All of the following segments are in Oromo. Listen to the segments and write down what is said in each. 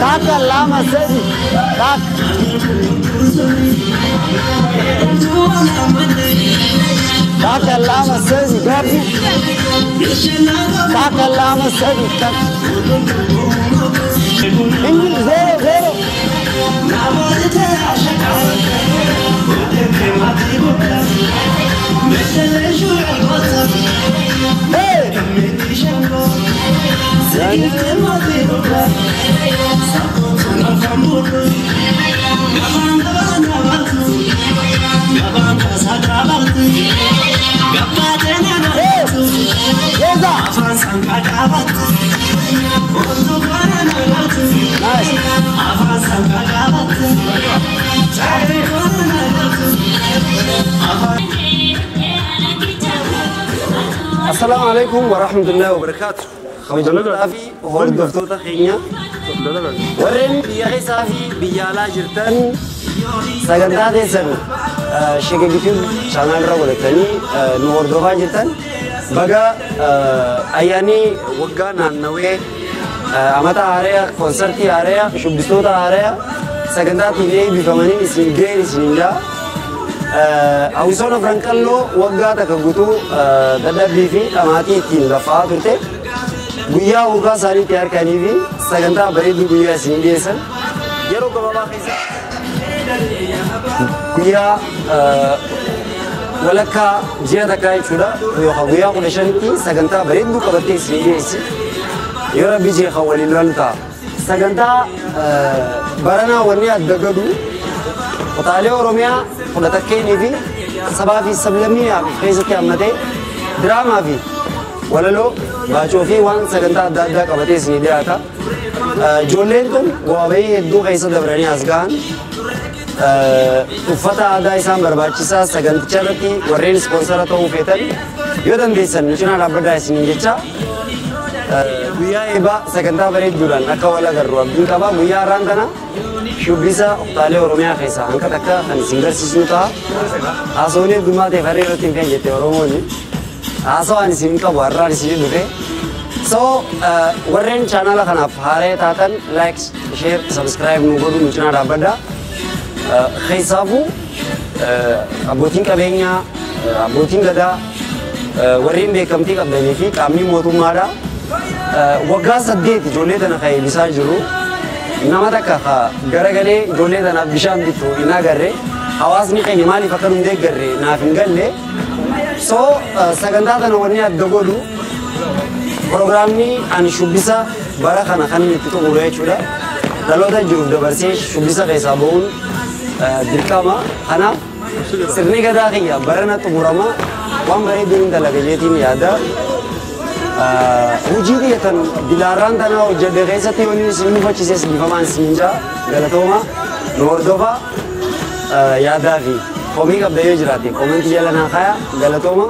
Takka, lama, sadi. Takka. Takka, lama, sadi. Gabi. Takka, lama, sadi. Takka. English 0 0. Hey! Nice. Assalaamu alaikum wa rahmatullahi wa barakatuh. Kabajamtootaa fi hordoftoota keenya warreen biyya keessaa fi biyya alaa jirtan, sagantaa teessan Shegegitiin channel irra godhatanii nu hordofaa jirtan, baga ayyaanni waggaa naannawee amata haaraa, koonsartii haaraa, shubbistoota haaraa sagantaa TV eebbifamanii isin ga'een isin jaa. Hawwisoon Afran Qalloo waggaa takka guutuu dadhabbii fi dhamaatii ittiin lafaa turte. Guyyaa hurraa isaaniitti harkanii fi sagantaa bareedduu guyyaa isin dhiyeessan yeroo gabaabaa keessatti, guyyaa walakkaa ji'a takkaa jechuudha, yookaan guyyaa 15tti sagantaa bareedduu qabattee isin dhiyeessi. Yoo Rabbi jee kan waliin lolu ta'a. Sagantaa baranaa wanni adda godhu kutaalee Oromiyaa 11 fi sabaa fi sablammii keessatti hammatee diraamaa fi walaloo, baacoo fi waan sagantaa adda addaa qabatee isinii dhiyaata. Ijoolleen tun bu'aa bahii hedduu keessa dabranii as gahan. Uffata aadaa isaan barbaachisaa, saganticha irratti warreen ispoonsara ta'uu feetan yoo dandeessan nu cinaa dhaabbadhaa isiniin jecha, guyyaa eebaa sagantaa bareedduudhaan akka wal agarru abdiin qaba. Guyyaa har'aan kana shubbisa kutaalee Oromiyaa keessaa hanqa takka kan isin garsiisnu ta'a. Haasawni heddummaa ta'e farree irratti hin fe'an jette Oromooni. Haasawaan isin qabu har'aan isin dhufe. So warreen chaanala kanaaf haaree taatan like, share, subscribe nu godhu, nu cinaa dhaabbadhaa. Keessaafuu abbootiin qabeenyaa, abbootiin gadaa, warreen beekamtii qabdanii fi qaamni mootummaadha. Waggaa 8 ijoollee tana kan eebbisaa jiru. Nama takka garagalee ijoollee tanaaf bishaan bitu hin agarre. Hawaasni keenya maaliif akka nu hin deeggarre naaf hin galle. So sagantaa tana wanni adda godhu programni ani shubbisa bara kana kan inni itti xumuru jechuudha. Dhaloota jiruuf dabarsee shubbisa keessaa bahuun dirqama. Kanaaf sirni gadaa kiyya barana xumurama, waan bareeduun hin dalaga jeetiin yaada. Hojii kiyya tan dilaarraan tanaa hojjedhe keessatti yoonni isin mufachiises dhiifamaan isin jaa. Galatooma, nu hordofa, yaadaa fi komii qabda yoo jiraate komentii jala naa kaaya. Galatooma.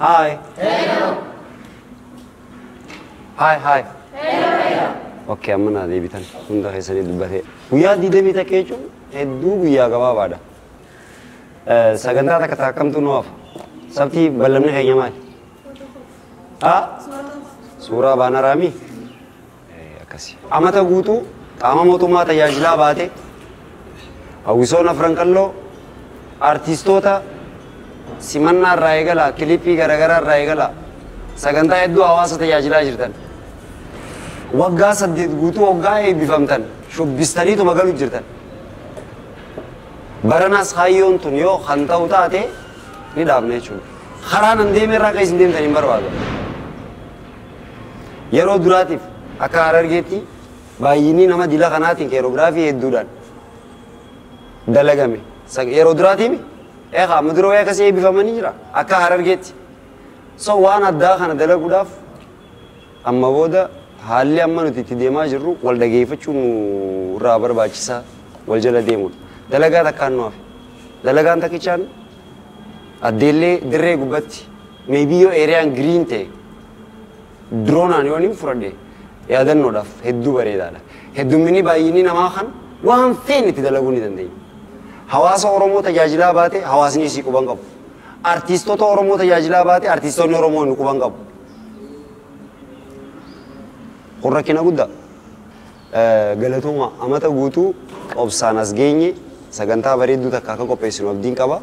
Hi. Hello. Hi, hi. Hello, hello. Okay, amma naa deebitan hunda keessanii dubbatee. Guyyaa 21 jechuun hedduu guyyaa gabaabaadha. Sagantaa takka takkamtu nu hafa. Sabtii ballamni keenya maali? Haa? Suuraa baanaraami? Akkasi. Amata guutuu qaama mootummaa tajaajilaa baate hawwisoon afran qalloo artiistoota simannaa irraa eegala, kilippii garaagaraa irraa eegala, sagantaa hedduu hawaasa tajaajilaa jirtan. Waggaa 8 guutuu waggaa eebbifamtan shubbistaniituma galu jirtan. Baranaas kaayyoon tun yoo kan ta'u taate ni dhaabna jechuudha. Karaa nan deeme irraa akka isin deemtan hin barbaadu. Yeroo duraatiif akka Harargeetti baay'inni nama dila kanaatiin keeroogiraafii hedduudhaan dalagame. Yeroo duraatiimi eegaa amma dura wayii akkasii eebbifamanii jira akka Harargeetti. So waan addaa kana dalaguudhaaf amma booda haalli amma nuti itti deemaa jirru wal dhageeffachuu nurraa barbaachisaa wal jala deemuudha. Dalagaa takkaan nu hafe. Dalagaan takkichaan addeellee dirree gubbatti maybe yoo eeriyaan green ta'e droonaan yoo inni fudhadhe yaadannoodhaaf hedduu bareedaadha. Heddumminni baay'inni namaa kan waan feene itti dalaguu ni dandeenya. Hawaasa Oromoo tajaajilaa baate hawaasni isii quban qabu. Artiistoota Oromoo tajaajilaa baate artiistoonni Oromoo inni quban qabu. Kun rakkina guddaa. Galatooma amata guutuu obsaan as geenye sagantaa bareedduu takka akka qopheessinu abdiin qaba.